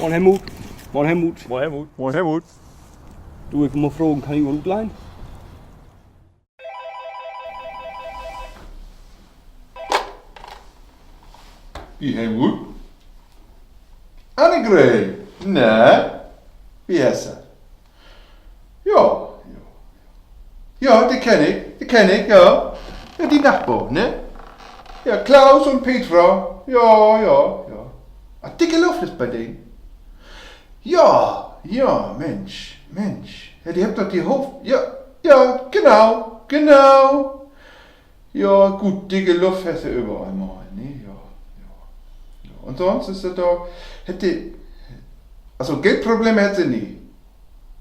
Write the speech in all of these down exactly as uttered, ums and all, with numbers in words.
Moin, Helmut. Moin, Helmut. Moin, Helmut. Moin, Helmut. Du, ik mutt fragen, kann ik mal utleihen? Wie, Helmut? Annegret? Na, wie is dat? Ja, ja. Ja, de kenn ik, de kenn ik, ja. Ja, de Nachbar, ne? Ja, Klaus un Petra. Ja, ja, ja. Ah, dicke Luft is bi den. Ja, ja, Mensch, Mensch. Ja, de hebbt doch de Hof-, ja, ja, genau, genau. Ja, goot, dicke Luft hest du överall mal, ne? Ja, ja. Ja. Un sonst is dat doch, hett de, also Geldprobleme hett se nie.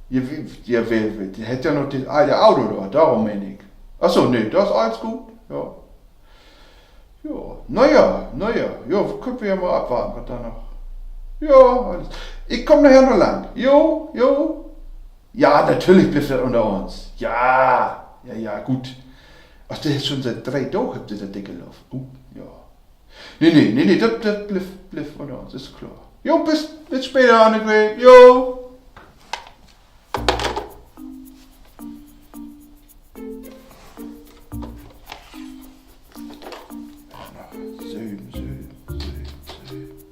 Ja, wi-, ja, wi-, wi-, de hett ja noch dat alte Auto dor, dorüm meen ik. Ach so, nee, dat is allens goot, ja. Ja, na ja, na ja, ja, köönt wi ja mal afwarten, wat dor noch. Ja, allens. Ik kumm nahher noch lang. Jo, jo. Ja, natürlich blifft dat ünner uns. Ja, ja, ja, goot. Ach, de is schon siet dree Daag, hebbt se dat dicke Luft. Uh, ja. Nee, nee, nee, nee, dat, dat blifft, blifft ünner uns, is kloor. Jo, bit, bit später, Annegret. Jo. Söven, söven, söven, söven.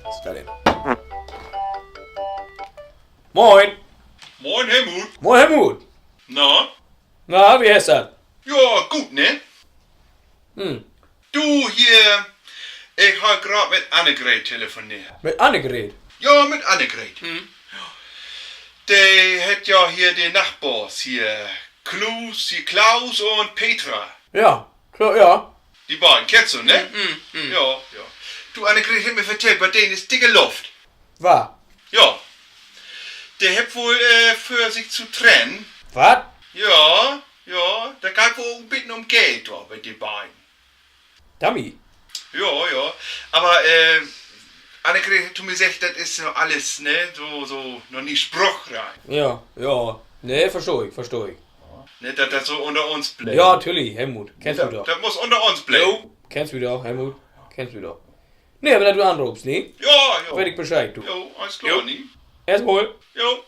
Wat is dat denn? Moin. Moin, Helmut. Moin, Helmut. Na? Na, wie is dat? Ja, goot, ne? Hm. Du, hier, ik harr graad mit Annegret telefoneert. Mit Annegret? Ja, mit Annegret. De hett ja hier de Nachbars hier, Klaus, hier Klaus un Petra. Ja, kloor, ja. De beiden kennst du, ne? Ja, ja. Du, Annegret hett mi vertellt, bi den is dicke Luft. Wat? Ja. De hebbt woll, äh, vör, sik to trennen. Wat? Ja, ja, dat geiht woll ok en beten üm Geld dor bi de beiden. Dummi. Ja, ja. Aver, äh, Annegret hett to mi seggt, dat is noch allens, ne, so, so noch nich spruchreif. Ja, ja. Nee, verstah ik, verstah ik. Ne, dat dat so ünner uns blifft. Ja, natürlich, Helmut. Kennst du doch. Dat mutt ünner uns blieven. Kennst du doch, Helmut. Kennst du doch. Nee, aver dat du anroopst, ne? Ja, ja. Weet ik Bescheed, du. Jo, allens kloor, ne? Eerstmal. Jo.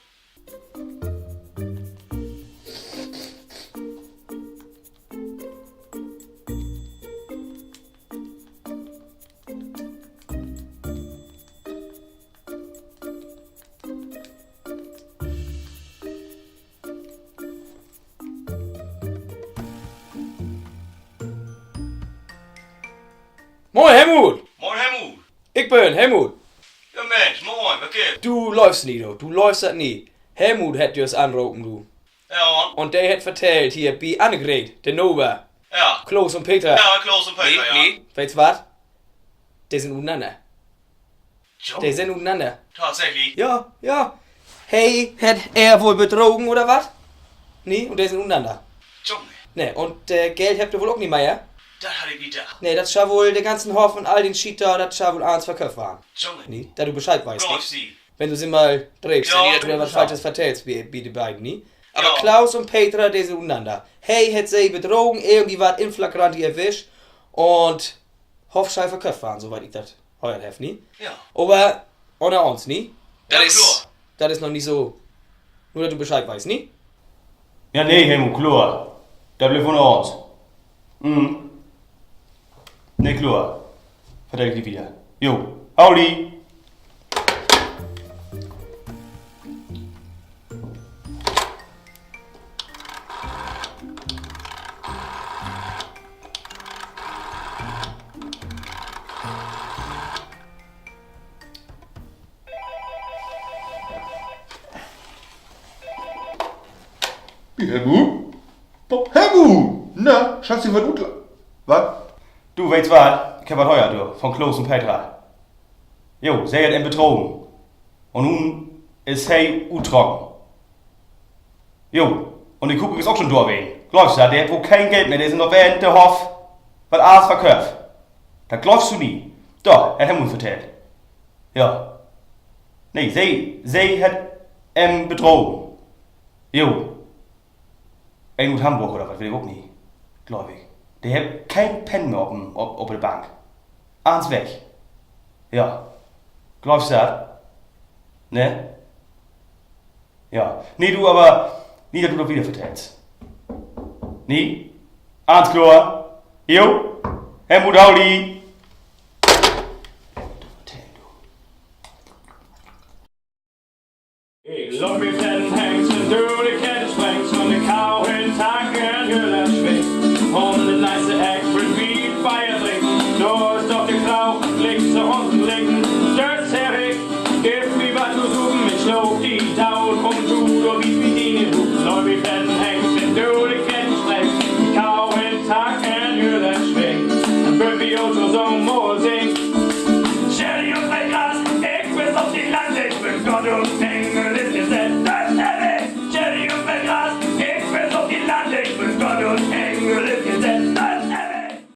Moin, Helmut! Moin, Helmut! Ik bün Helmut. Ja, Mensch, moin, wat gifft? Du löövst dat nich, du. Du löövst dat nich. Helmut hett jüst anropen, du. Ja. Un de hett vertellt, hier bi Annegret, de Nober. Ja. Klaus un Petra. Ja, Klaus un Petra, ja. Nee, weetst wat? De sünd utenanner. De sünd utenanner. Tatsächlich? Ja, ja. He hett ehr woll bedrogen oder wat? Nee, un de sünd utenanner. Nee, un, äh, Geld hebbt de woll ok nich mehr. Dat harr ik nich dacht. Nee, dat schall woll, de ganzen Hoff un all den Schiet dor, dat schall woll allens verköfft warrn. Nee, dat du Bescheed weetst, ne? Wenn du se mal dreepst, ne, dat du dor wat Falsches vertellst bi, bi de beiden, ne? Aver Klaus un Petra, de sünd utenanner. He hett se bedrogen, irgendwie warrt in flagranti erwischt un Hoff schall verköfft warrn, so wiet ik dat höört heff, ne? Aver ünner uns, ne? Dat is noch nich so, nur dat du Bescheed weetst, ne? Ja, nee, Helmut, kloor. Dat blifft ünner uns. Nee, kloor. Vertell ik di wieder. Jo, hau di. Helmut? Helmut! Na, schaffst du wat ut-, wat? Du, weetst wat? Ik heff wat höört, du, von Klaus un Petra. Jo, se hett em bedrogen. Un nu is he uttrocken. Jo, un de Kuckuck is ok schon dor ween. Glöövst du dat? De hett woll keen Geld mehr, de sünd noch weer in de Hoff, wat allens verköfft. Dat glöövst du nich. Doch, hett he mi vertellt. Ja. Nee, se, se hett em bedrogen. Jo. Een ut Hamborg oder wat, weet ik ok nich. Glööv ik. De hebbt keen Penn mehr op, op, op de Bank. Allens weg. Ja. Glöövst dat? Ne? Ja. Nee, du, aver nich, dat du dat wieder vertellst. Nee? Allens kloor? Jo? Helmut, hau di! Ik laat mi vertellen, Hengst, du,